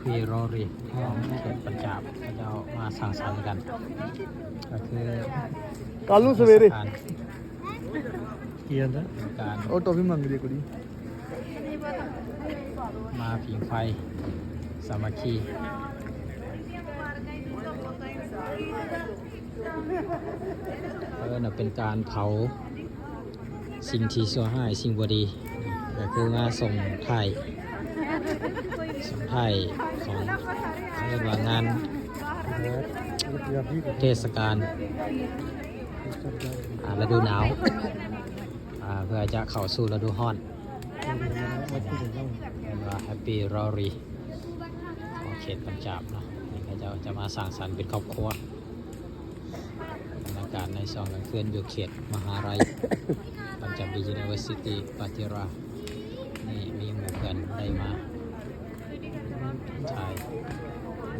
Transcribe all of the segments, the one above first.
ພີໂຣຣີຂອງເຂດປັນຈາບ ເຂົາເຈົ້າມາສັງສັນກັນ ກໍຄື ການລົງສະເວເດ ການ ກຽນນະ ການ ໂອ້ ໂຕພິມັງເດກຸດີ ມາຜິງໄຟສາມັກຄີ ເອີ ເປັນການເຜົາສິ່ງທີ່ຊົ່ວຮ້າຍ ສິ່ງບໍ່ດີ ກໍຄືມາສົ່ງທ້າຍ ສົ່ງທ້າຍຂອງ ເອີ້ນວ່າງານເທດສະການ ອ່າ ລະດູໜາວ ອ່າ ເພື່ອຈະເຂົ້າສູ່ລະດູຮ້ອນ ເອີ້ນວ່າ ແຮັບປີໂຣຣີ ຂອງເຂດປັນຈາບເນາະ ນີ້ເຂົາເຈົ້າຈະມາສັງສັນເປັນຄອບຄົວ ບັນຍາກາດໃນຊ່ວງກາງຄືນຢູ່ເຂດມະຫາໄລ Punjab University Patira ນີ້ມີໝູ່ເພື່ອນໄດ້ມາຖ່າຍ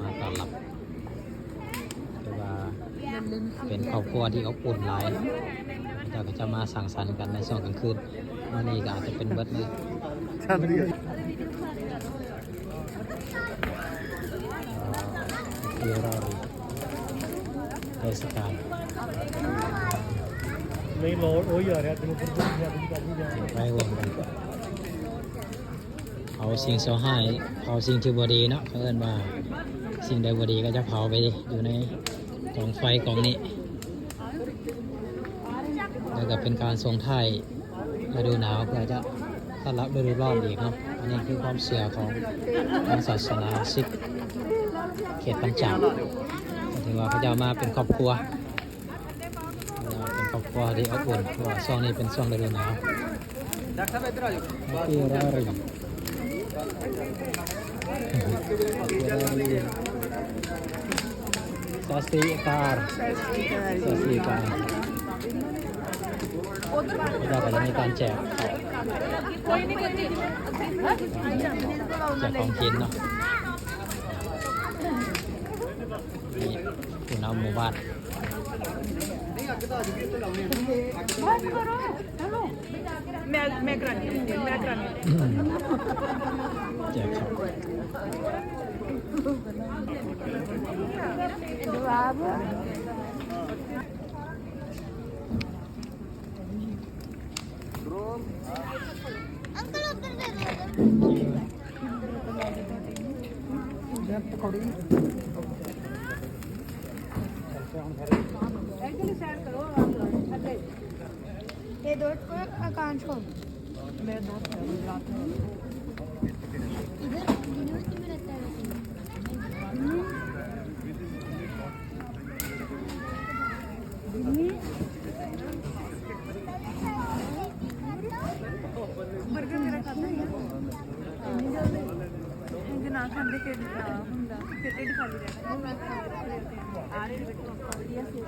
ມາຕ້ອນຮັບ ຖືວ່າເປັນຄອບຄົວທີ່ອົບອຸ່ນຫຼາຍ ເຂົາເຈົ້າກໍຈະມາສັງສັນກັນໃນຊ່ວງກາງຄືນ ມື້ນີ້ກໍອາດຈະເປັນເບິດມື້ ເອີ ເທດສະການ ໄປຮ່ວມກັນ ເຜົາສິ່ງຊົ່ວຮ້າຍ ເຜົາສິ່ງທີ່ບໍ່ດີເນາະ ເຂົາເອີ້ນວ່າ ສິ່ງໃດບໍ່ດີກໍຈະເຜົາໄປຢູ່ໃນກອງໄຟກອງນີ້ ແລ້ວກໍເປັນການສົ່ງທ້າຍ ລະດູໜາວເພື່ອຈະຕ້ອນຮັບລະດູຮ້ອນອີກເນາະ ອັນນີ້ຄືຄວາມເຊື່ອຂອງທາງສາສະໜາສິກເຂດປັນຈາບ ຖືວ່າເຂົາເຈົ້າມາເປັນຄອບຄົວ ເປັນຄອບຄົວທີ່ອົບອຸ່ນ ເພາະວ່າຊ່ວງນີ້ເປັນຊ່ວງລະດູໜາວ. Sasrikal. Sasrikal. ເຈົ້າກໍຈະມີການແຈກ ແຈກຂອງກິນເນາະ ນີ້ຜູ້ນຳໝູ່ບ້ານ ແມ່ ແມ່ກະລັນ ແມ່ກະລັນ ແຈກເຂົ້າ. ये दो को आकांक्ष को। इधर यूनिवर्सिटी में रहता है वैसे। बर्गर मेरा खाता है। इनके ना खांदे के हुंदा, फिर ढिड खाली रहना। आज भी बैठो, बढ़िया से।